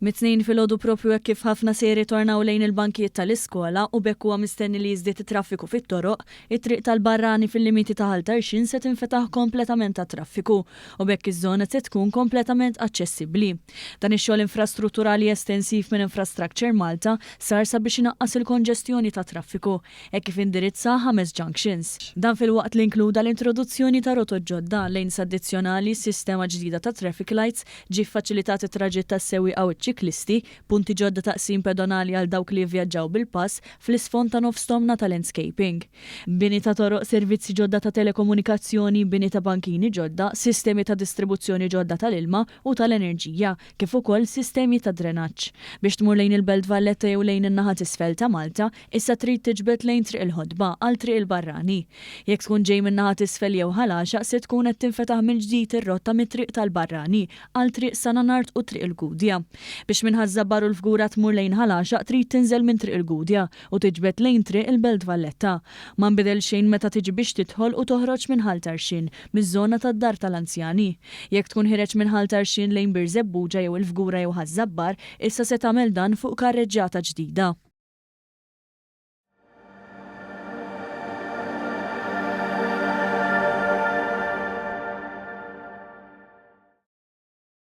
Mit-Tnejn filgħodu proprju hekk kif ħafna se jirritornaw lejn il-bankijiet tal-iskola u b'hekk huwa mistenni li jiżdied it-traffiku fit-toroq, it-triq tal-Barrani fil-limiti ta' Ħal Tarxien se tinfetaħ kompletament għat-traffiku u b'hekk iż-żona se tkun kompletament aċċessibbli. Dan ix-xogħol infrastrutturali estensiv minn Infrastructure Malta sar sabiex inaqqas il-konġestjoni tat-traffiku hekk kif indirizza ħames junctions. Dan filwaqt li inkluda l-introduzzjoni ta' rotot ġodda, lanes addizzjonali, sistema ġdida ta' traffic lights, Ġie ffaċilitat it-traġitt tas-sewwieqa u ċ-ċiklisti, punti ġodda ta' qsim pedonali għal dawk li jivvjaġġaw bil-pass, fl-isfond ta' nofs tomna ta' landscaping. Bini ta' toroq, servizzi ġodda ta' telekomunikazzjoni, bini ta' bankini ġodda, sistemi ta' distribuzzjoni ġodda tal-ilma u tal-enerġija, kif ukoll sistemi ta' drenaġġ. Biex tmur lejn il-Belt Valletta jew lejn in-naħa t'isfel ta' Malta, issa trid tiġbed lejn Triq il-Ħotba għal Triq il-Barrani. Jekk tkun ġej min-naħa t'isfel jew Ħal Għaxaq se tkun qed tinfetaħ mill-ġdid ir-rotta mit-Triq tal-Barrani għal Triq San Anard u Triq il-Gudja. Biex minn Ħaż-Żabbar u l-Fgura tmur lejn Ħal Għaxaq trid tinżel minn Triq il-Gudja u tiġbed lejn Triq il-Belt Valletta. Ma nbidel xejn meta tiġi biex tidħol u toħroġ minn Ħal Tarxien, miż-żona tad-Dar tal-Anzjani. Jekk tkun ħireġ minn Ħal Tarxien lejn Birżebbuġa jew il-Fgura jew Ħaż-Żabbar, issa se tagħmel dan fuq karreġġjata ġdida.